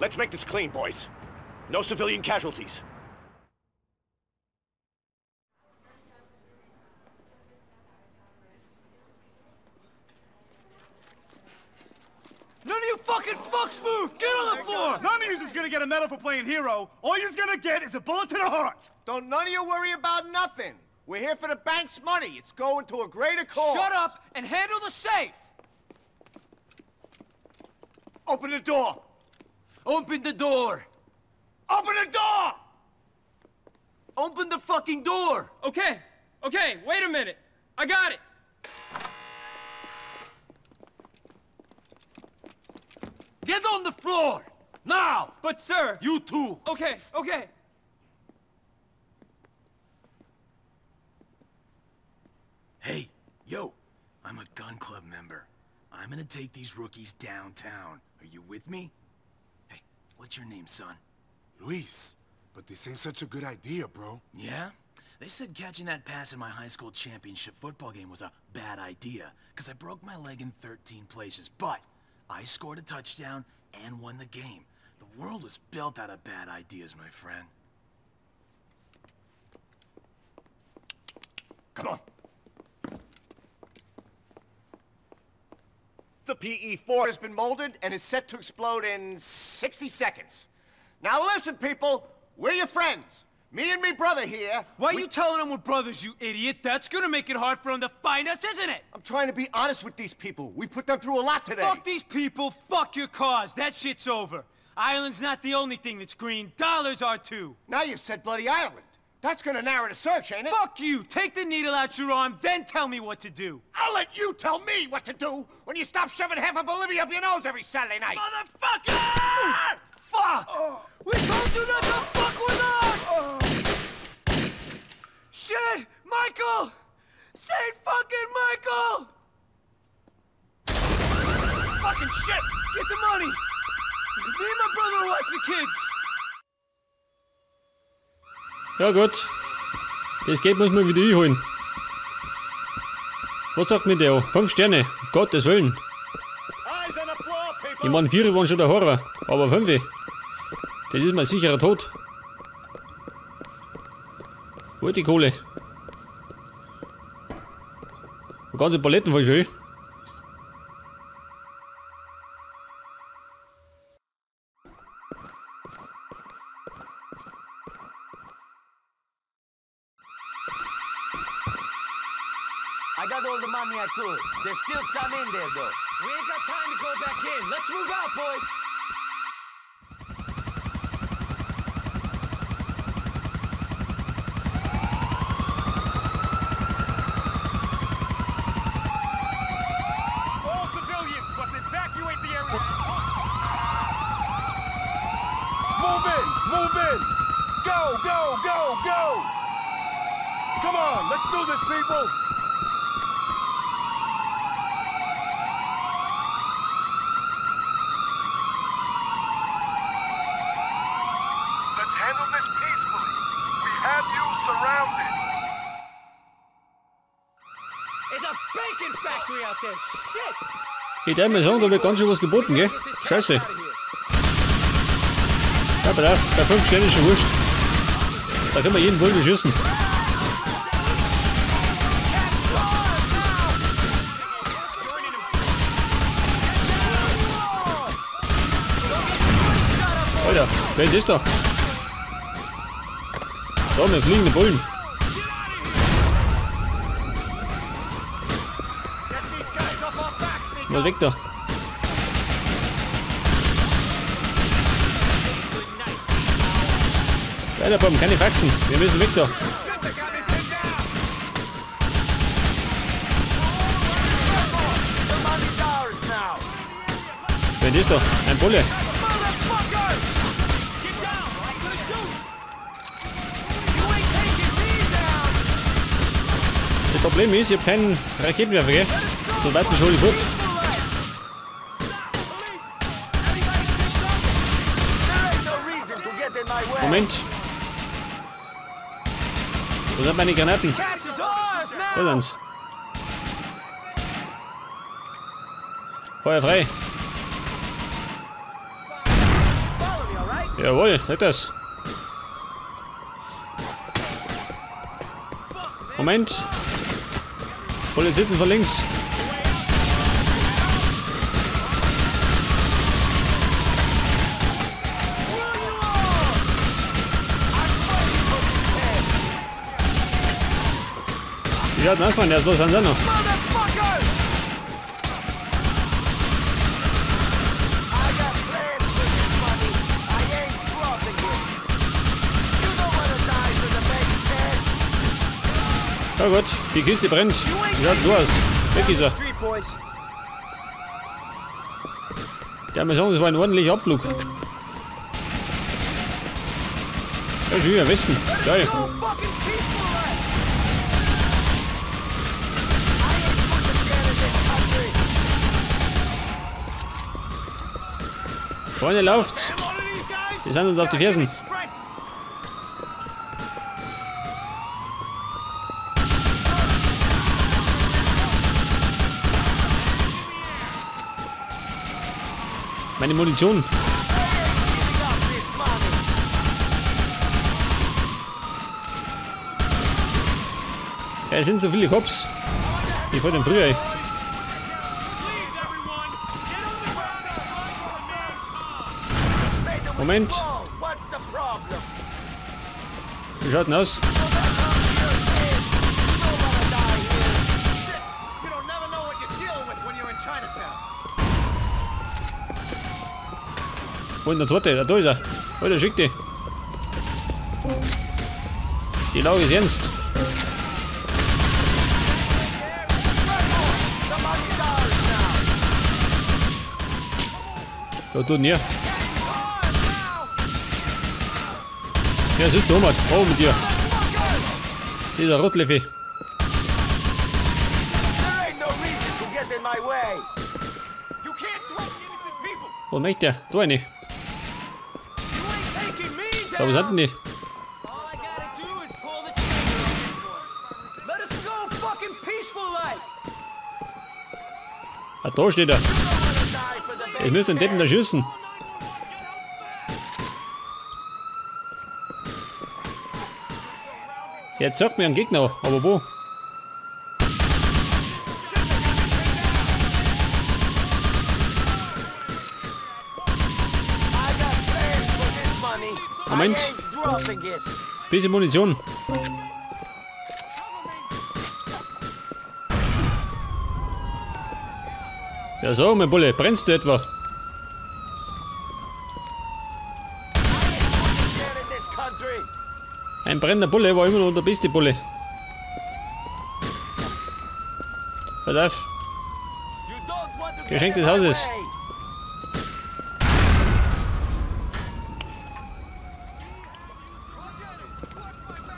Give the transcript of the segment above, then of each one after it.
Let's make this clean, boys. No civilian casualties. None of you fucking fucks move! Get on the floor! None of you is gonna get a medal for playing hero. All you's gonna get is a bullet to the heart! Don't none of you worry about nothing. We're here for the bank's money. It's going to a greater cause. Shut up and handle the safe! Open the door! Open the door! Open the door! Open the fucking door! Okay, okay, wait a minute. I got it! Get on the floor! Now! But sir! You too! Okay, okay! Hey, yo, I'm a gun club member. I'm gonna take these rookies downtown. Are you with me? Hey, what's your name, son? Luis, but this ain't such a good idea, bro. Yeah? They said catching that pass in my high school championship football game was a bad idea, because I broke my leg in 13 places, but I scored a touchdown and won the game. The world was built out of bad ideas, my friend. Come on. The PE-4 has been molded and is set to explode in 60 seconds. Now listen, people, we're your friends. Me and me brother here. Why are you telling them we're brothers, you idiot? That's gonna make it hard for them to find us, isn't it? I'm trying to be honest with these people. We put them through a lot today. Fuck these people, fuck your cause. That shit's over. Ireland's not the only thing that's green. Dollars are too. Now you've said bloody Ireland. That's gonna narrow the search, ain't it? Fuck you! Take the needle out your arm, then tell me what to do. I'll let you tell me what to do when you stop shoving half of Bolivia up your nose every Saturday night. Motherfucker! Fuck! Oh. We told you not to fuck with us! Oh. Shit! Michael! Saint fucking Michael! Fucking shit! Get the money! Me and my brother will watch the kids! Ja gut. Das Geld muss man wieder einholen. Was sagt mir der? 5 Sterne. Um Gottes Willen. Ich meine, 4 waren schon der Horror. Aber 5. Das ist mein sicherer Tod. Wo ist die Kohle? Die ganze Paletten voll schön. I got all the money I could. There's still some in there, though. We ain't got time to go back in. Let's move out, boys. All civilians must evacuate the area. Move in! Move in! Go, go, go, go! Come on, let's do this, people! Handle this peacefully. We have you surrounded. There's a bacon factory out there. Shit! Ich darf mal sagen, da wird ganz schön was geboten, gell? Scheiße. Ja, bei 5 Sternen ist schon wurscht. Da können wir jeden wohl beschießen. Alter, wer ist das da? Da, wir fliegende Bullen. Mal weg da. Weiter, Bomben, keine Faxen. Wir müssen weg da. Wer ist das da? Ein Bulle. Das Problem ist, ich habe keinen Raketenwerfer, gell? So weit schon ich fort. Moment. Wo sind meine Granaten? Da sind's. Feuer frei. Jawohl, sag das. Moment. Polizisten von links. Wie schaut denn aus, Mann? Der ist los an Sender. Oh Gott, die Kiste brennt. Wie schaut denn du aus? Weg ist er. Der Amazon, das war ein ordentlicher Abflug. Ja, schön, am besten. Geil. Freunde, lauft! Wir sind uns auf die Fersen. Meine Munition. Ja, es sind so viele Cops. Wie vor dem Frühjahr. Moment. Wie schaut denn aus? Wo ist der zweite? Da ist er. Alter, schick die. Die Lage ist ernst. Ja, tut denn hier? Ja, sind Thomas. Oh, mit dir. Dieser Rotleffi. Wo möchte der? Da eine. Da, was hat denn die? Ah, da steht er. Ich müsste den Deppen da schießen. Jetzt sagt mir ein Gegner, aber wo? Moment. Bisschen Munition. Ja so, mein Bulle, brennst du etwa? Ein brennender Bulle war immer noch der beste Bulle. Pass auf. Geschenk des Hauses.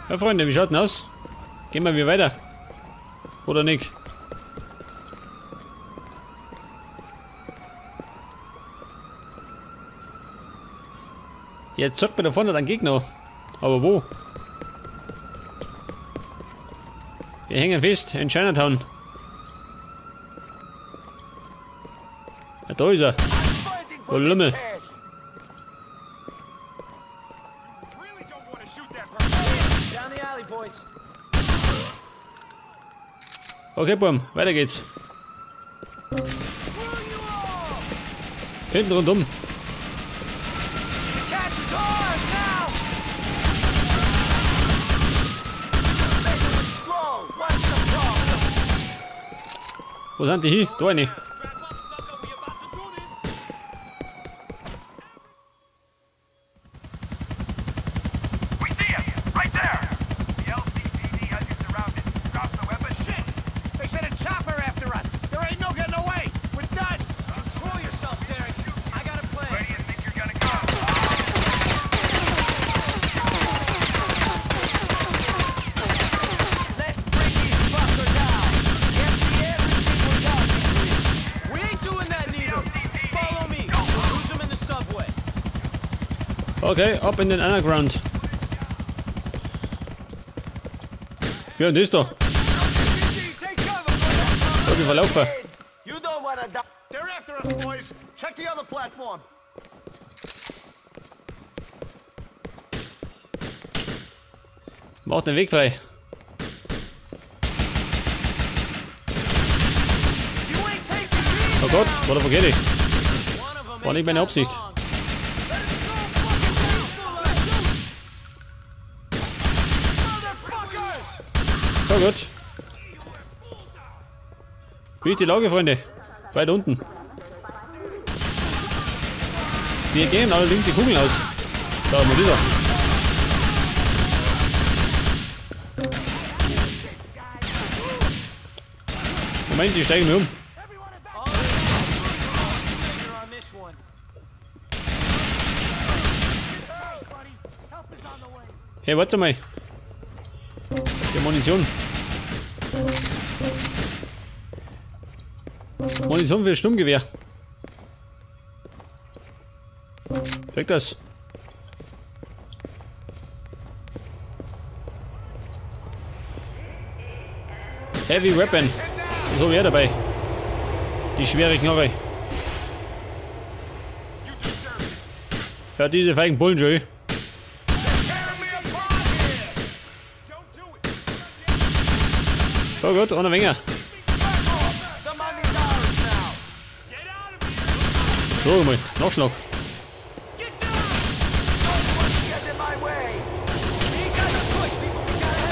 Ja, Freunde, wie schaut denn aus? Gehen wir wieder weiter. Oder nicht? Jetzt zockt mir da vorne ein Gegner. Aber wo? Wir hängen fest in Chinatown. Ja, da ist er. Oh, Lümmel. Okay, Bumm, weiter geht's. Hinten rundum. Wo sind die hin? Da eine. Okay, ab in den Underground. Ja, und das da. Da die verlaufen. Macht den Weg frei. Oh Gott, war der verkehrt. War nicht meine Absicht. Oh Gott. Wie ist die Lage, Freunde? Weit unten. Wir gehen allerdings die Kugeln aus. Da haben wir wieder. Moment, die steigen mir um. Hey, warte mal. Die Munition. Munition für Sturmgewehr. Weg das. Heavy Weapon. So wäre dabei. Die schwere Knarre. Ja, diese feigen Bullen schon. Oh Gott, ohne Wenger. So, mal, Nachschlag.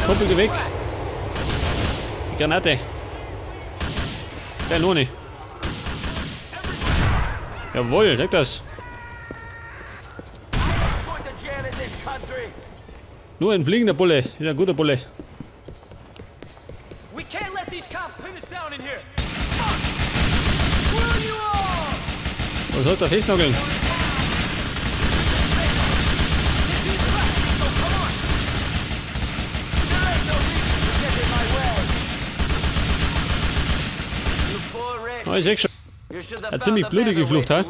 Kumpel, geh weg. Die Granate. Der Noni. Jawohl, deck das. Nur ein fliegender Bulle. Ist ein guter Bulle. Was soll der festnageln? Oh, ich seh schon. Eine ziemlich blutige Flucht, ha?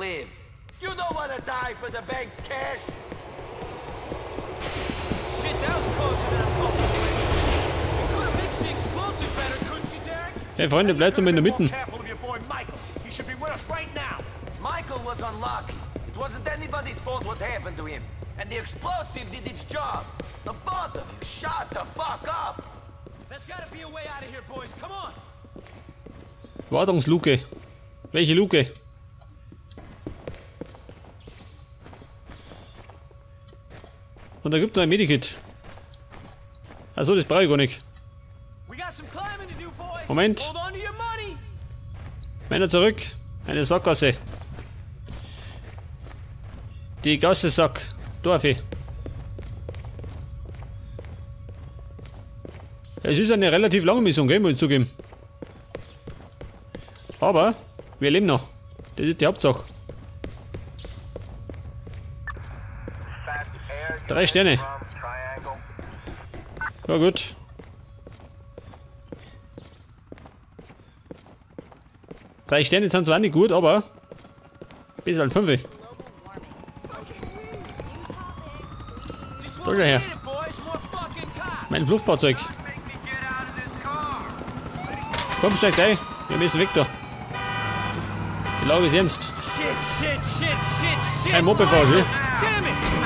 Hey Freunde, bleibt doch mal in der Mitte. Michael was unlucky. It wasn't anybody's fault what happened to him. And the explosive did its job. The both of you shut the fuck up. There's gotta be a way out of here, boys. Come on. Wartungsluke. Welche Luke? Und da gibt es noch ein Medikit. Achso, das brauche ich gar nicht. Moment. Männer zurück. Eine Sackgasse. Die Gasse Sack. Dorfe. Es ist eine relativ lange Mission, gell, muss ich zugeben. Aber wir leben noch. Das ist die Hauptsache. 3 Sterne. Ja gut. 3 Sterne sind zwar nicht gut, aber bis an 5. Da schau her. Mein Fluchtfahrzeug. Komm, steig ein. Wir müssen weg da. Die Lage ist ernst. Ein Mopedfahrer, schön.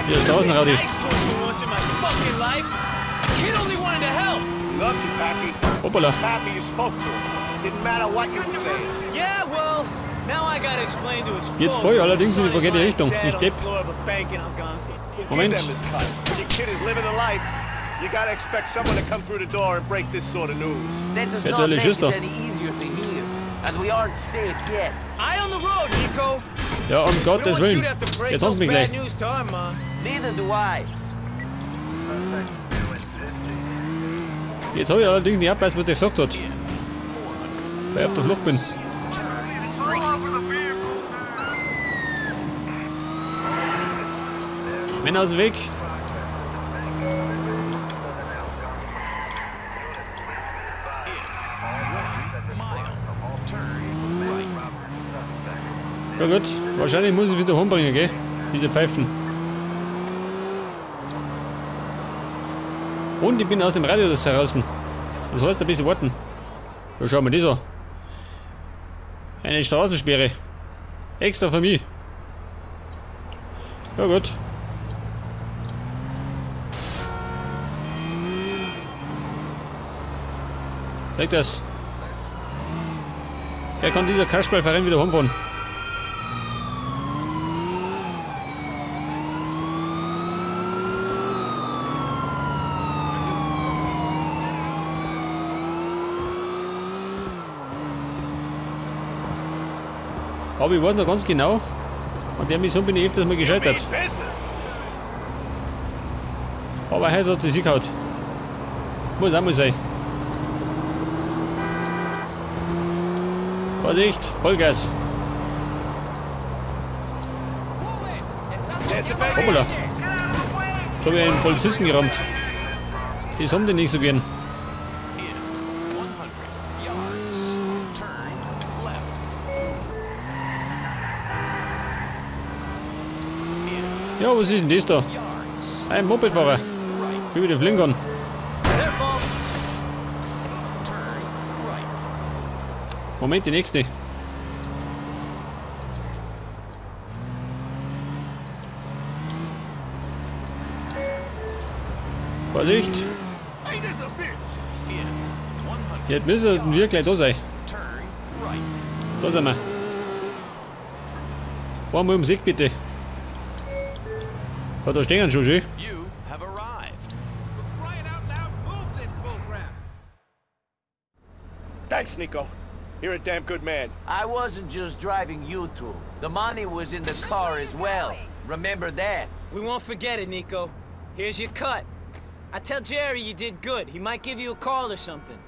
Hier ist draußen, Rowdy. Hoppala. Jetzt voll, allerdings in die verkehrte Richtung. Ich depp. Moment. Jetzt alle Schiss da. Ja, um Gottes Willen. Jetzt kommt mich gleich. Jetzt habe ich allerdings nicht abweisen, was der gesagt hat. Weil ich auf der Flucht bin. Männer aus dem Weg. Ja gut, wahrscheinlich muss ich wieder rumbringen, gell? Diese Pfeifen. Und ich bin aus dem Radius heraus. Das heißt ein bisschen warten. Ja, schauen wir das an. Eine Straßensperre. Extra für mich. Ja gut. Weg das. Er kann dieser Kasperlverein wieder heimfahren. Aber ich weiß noch ganz genau, an der Mission bin ich öfters mal gescheitert. Aber heute hat sie sich gehauen. Muss auch mal sein. Vorsicht, Vollgas. Hoppala. Da habe ich einen Polizisten gerammt. Die haben den nicht so gern. Ja, was ist denn das da? Ein Mopedfahrer. Über den Flinkern. Moment, die nächste. Vorsicht! Jetzt müssen wir gleich da sein. Da sind wir. Einmal ums Eck, bitte. Ja, da stehen schon schön. Thanks, Nico. You're a damn good man. I wasn't just driving you two. The money was in the car as well. Remember that. We won't forget it, Nico. Here's your cut. I tell Jerry you did good. He might give you a call or something.